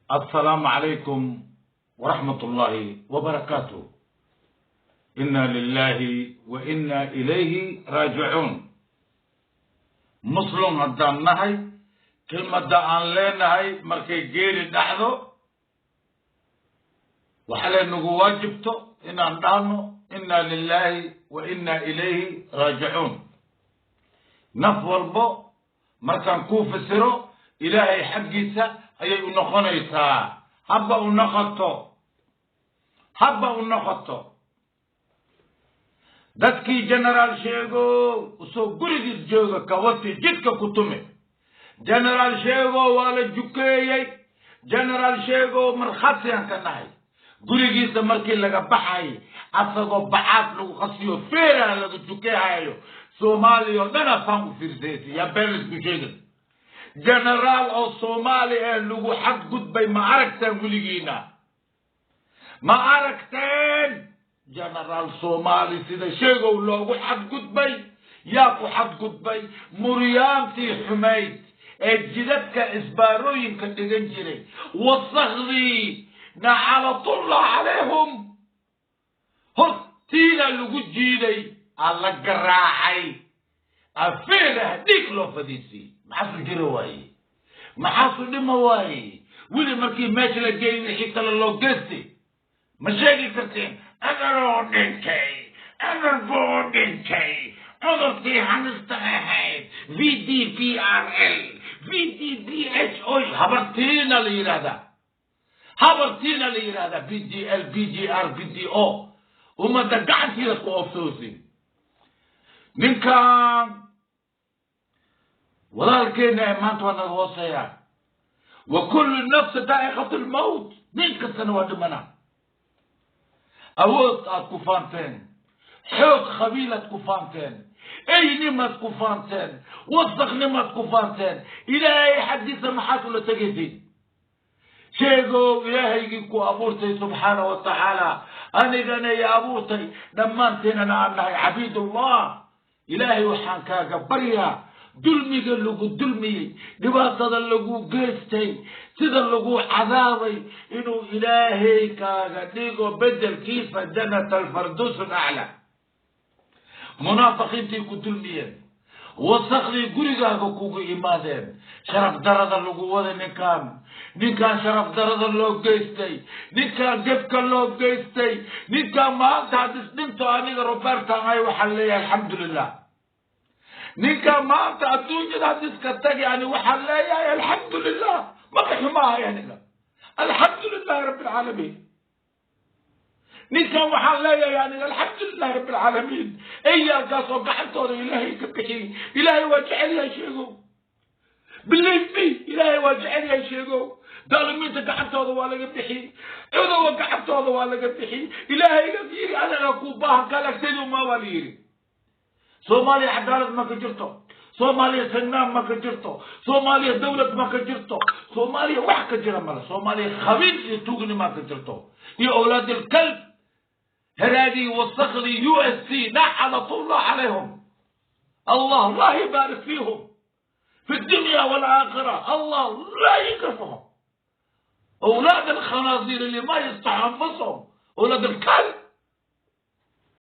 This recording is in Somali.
Assalaamu calaykum waraxmat ullaahi wabarakaatuh. Inna lilahi wa inna ilayhi raajicuun. Muslim haddaan nahay, kelmadda aan leenahay markay geeri dhacdo waxa laynagu waajibto inaan dhahno inna lilahi wa inna ilayhi raajicuun. Naf walbo markaan kuu fasiro, Ilaahay xaggiisa ayay u noqonaysaa. Habba u noqoto, habba u noqoto. Dadkii Generaal Sheego usoo gurigiis jooga kawati jidka ku tume, Generaal Sheego waa la jukeeyey. Generaal Sheego markhaatiyaan ka nahay, gurigiisa markii laga baxay asagoo bacaad lagu qasiyo, feeraha laga jukeehayo. Soomaaliya oo dhan afaan u fiirsaysa. Yaa been laisku sheegay? Generaal oo Soomaali ee lagu xadgudbay ma aragteen? Weligiina ma aragteen generaal Soomaali sida Sheegow loogu xadgudbay? Yaa ku xadgudbay? Muryaantii xumayd ee jidadka isbaarooyinka dhigan jiray, wasakhdii, nacalatullah calayhum. Hortiina lagu jiiday, aa la garaacay, afeeraha dhiig loo fadhiisiyey. Maxaasu jira waaye? Maxaasu dhima waaye? Weli markii meesha la geeyey wixii kale loo geystay ma sheegi karteen. Adaroo dhintay, adar buu dhintay, cudurkii halista ahayd VDPRL VDPH o. Habartiina la yidhahdaa, habartiina la yidhahdaa. BGL BGR BDO ummadda gacantiida ku oofsoosin. Ninkan walaalkeena ee maanta waa naga hooseeya. Wa kullu nafsi daa'iqatu lmowt, nin kastana waa dhimana. Awood aad ku faanteen, xoog khabiilaad ku faanteen, eynimaad ku faanteen, wasaknimaad ku faanteen, Ilaahay xaggiisa maxaad ula tegaysiin? Sheegow, Ilaahaygii ku abuurtay subxaana wa tacaala, anigana i abuurtay, dhammaanteennana aan nahay cabiidullah, Ilaahay waxaan kaaga baryaa dulmiga lagu dulmiyey, dhibaatada lagu geystay, sida lagu cadaabay, inuu Ilaahay kaaga dhigo bedelkiisa jannat alfardus alacla. Munaafiqiintii ku dulmiyeen, wasakdii gurigaaga kugu imaadeen, sharaf darada lagu waday ninkaan, ninkaan sharaf darada loo geystay, ninkaan gefka loo geystay, ninkaan maanta haddis dhinto, aniga Roberta ay waxaan leeyahay alxamdulilah. Ninkaan maanta adduunyada hadiska tagi, ani waxaan leeyahay alxamdulilah. Maba xumaahay aniga, alxamdu lilahi rabbi alcaalamiin. Ninkan waxaan leeyahay aniga alxamdu lilahi rabbi alcaalamiin. Eyaalkaas oo gacantooda Ilaahay ka bixiyey. Ilaahay waa jecel yahay Sheegow, believe me, Ilaahay waa jecel yahay Sheegow. Daalimiinta gacantooda waa laga bixiyey, cudowa gacantooda waa laga bixiyey. Ilaahayga yiri anaga ku baahan kalagtaydu ma waa la yiri. Soomaaliya cadaalad ma ka jirto, Soomaaliya sinaan ma ka jirto, Soomaaliya dawlad ma ka jirto, Soomaaliya wax ka jira male. Soomaaliya khabiir iyo tuugnimaa ka jirto iyo awlaad ilkalb, haraagii wasakhdii USC, nacalatullah calayhum. Allah laa yubaarik fiihum fi dunya walaakhira, Allah laa yakrifahum. أولاد الخنازير اللي ما يصلحوا أنفسهم، أولاد الكلب.